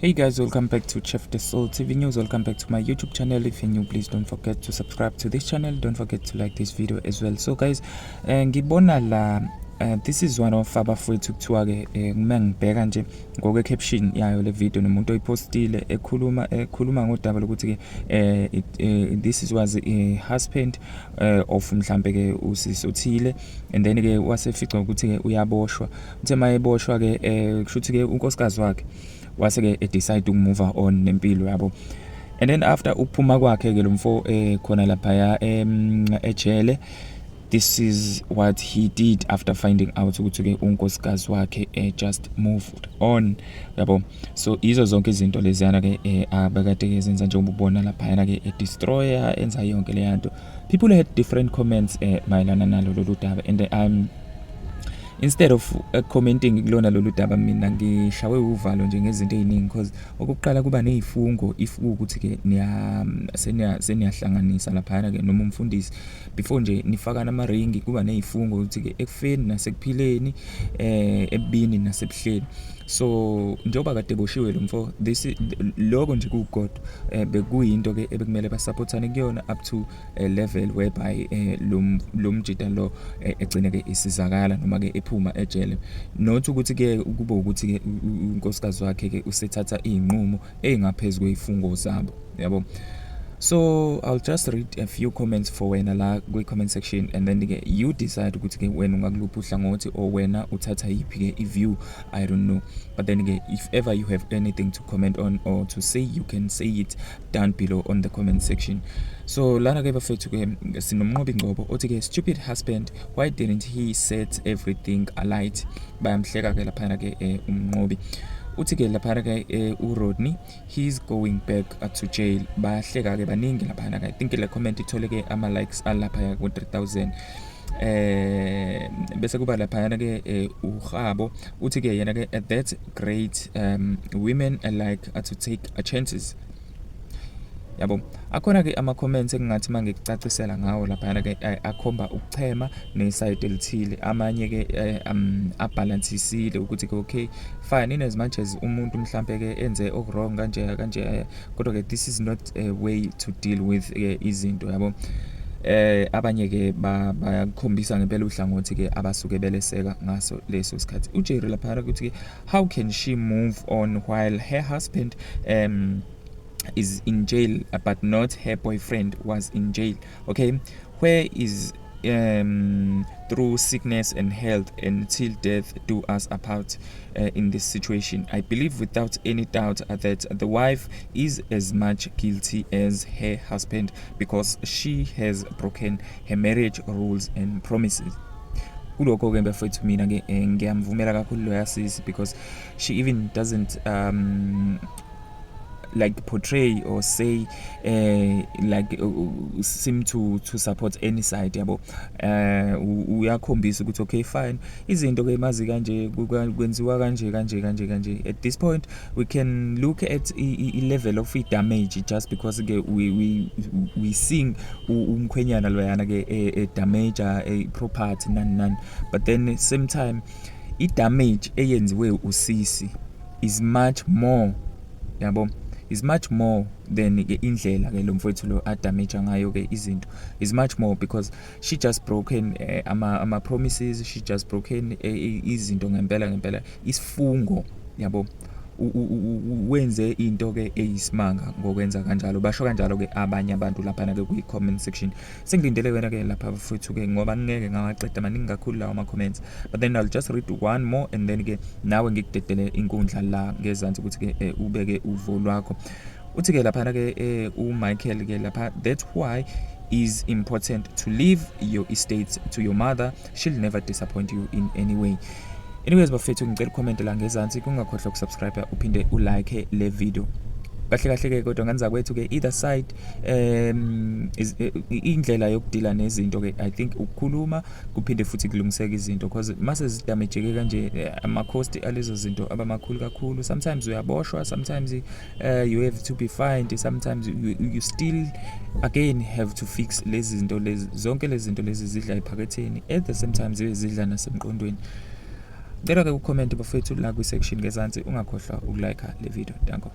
Hey guys, welcome back to Chef The Soul TV News. Welcome back to my YouTube channel. If you're new, please don't forget to subscribe to this channel. Don't forget to like this video as well. So guys, ngibona la, this is one of abafowethu, kuthiwa ke uma ngibheka nje ngokwe caption yayo le video nomuntu oyipostile ekhuluma ngodaba lokuthi ke this is was a husband of mhlambe ke usisi othile, and then ke wasefica ukuthi ke uyaboshwa. Uthe mayeboshwa ke, kusho ukuthi ke unkosikazi wakhe wase ke edecide ukumove on nempilo yabo, and then after ukuphuma kwakhe ke lo mfo khona lapha ejele, this is what he did after finding out ukuthi ke unkosikazi wakhe just moved on, yabo. So izo zonke izinto leziyana ke abekade ke zenza, njengoba ubona laphayana ke destroyer, enza yonke le yanto. People had different comments mayelana nalo lolu daba, and instead of commenting kulona lolu daba, mina ngishawe uvalo nje ngezinto eziningi, because okokuqala kuba nezifungo if ukuthi ke niya seniyahlanganisa laphayana ke noma umfundisi, before nje nifaka ama ring, kuba nezifungo ukuthi ke ekufeni nasekuphileni, ebini nasebuhleni. So njengoba kade boshiwe lo mfo, this lokho nje kukodwa bekuyinto ke ebekumele basupportane kuyona up to a level whereby lo mjida lo egcine ke isizakala noma ke ephuma ejele, not ukuthi ke kube ukuthi ke unkosikazi wakhe ke usethatha izinqumo ezingaphezulu kwezifungo zabo, yabo. So I'll just read a few comments for wena la kwi comment section, and then ke you decide ukuthi ke wena ungakuluphi uhlangothi or wena uthatha yiphi ke i-view, I don't know. But then ke if ever you have anything to comment on or to say, you can say it down below on the comment section. So lana ke bafethu ke sinoMnqobi Ngcobo othi ke, "Stupid husband, why didn't he set everything alight?" Bayamhleka ke laphana ke uMnqobi. Uthi ke laphana ke uRodney, "He's going back to jail." Bayahleka ke baningi laphana ke. I think le comment ithole ke ama likes alapha ku 3000. Bese kuba laphana ke uHabo, uthi ke yena ke, "That's great, women like to take a chances," yabo. Akhona ke ama comments engingathi mangikucacisela ngawo laphana ke akhomba ukuchema neside elithile, amanye ke abalancesile ukuthi ke okay, fine, in as much as umuntu mhlambe ke enze okwrong kanje kanje, kodwa ke this is not a way to deal with izinto, yabo. Abanye ke bayakhombisa ngempela uhlangothi ke abasuke beleseka ngaso leso sikhathi. UJerry lapha ukuthi ke, "How can she move on while her husband is in jail but not her boyfriend was in jail? Okay, where is through sickness and health until death do us apart? In this situation, I believe without any doubt that the wife is as much guilty as her husband because she has broken her marriage rules and promises." Kulokho ke bafethu, mina ke ngiyamvumela kakhulu lo yasisi, because she even doesn't like portray or say like seem to support any side, yabo. Uyakhombisa ukuthi okay, fine, izinto ke mazi kanje, kwenziwa kanje kanje kanje kanje. At this point we can look at i level of damage, just because ke we seeing umkhwenyana loyana ke e damage a property, nani nani, but then same time i damage eyenziwe usisi is much more, yabo, is much more than ke indlela ke lo mfowethu lo adamage ngayo ke izinto, is much more because she just broken ama promises, she just broken izinto ngempela ngempela, isifungo, yabo. Wenze into ke eyisimanga ngokwenza kanjalo, basho kanjalo ke abanye abantu lapha ke kwi comment section. Sengilindele wena ke lapha futhi ke, ngoba ngeke ngawaqeda, maningi kakhulu lawo ama comments, but then I'll just read one more and then ke nawe ngikudedele inkundla la ngezansi ukuthi ke ubeke uvo lwakho. Uthi ke lapha ke uMichael ke lapha, "That's why is important to leave your estate to your mother. She'll never disappoint you in any way." Anyways bafethu, ngicela ucomment la ngezansi, kungakhohlwa ukusubscribe, uphinde ulike le video. Kahle kahle ke kodwa nganza kwethu ke, either side is indlela yokudila nezinto ke. I think ukukhuluma kuphinde futhi kulungiseke izinto, because mase zidamageke kanje, ama cost alezo zinto abamakhulu kakhulu. Sometimes uyaboshwa, sometimes you have to be fined, sometimes you still again have to fix lezi zinto lezi. Zonke lezi zinto lezi zidla ephaketheni, at the same time zibe zidla nasemqondweni. Cela ke ucomment, bafethu, la kwi section ngezansi. Ungakhohlwa ukulike le video. Danko.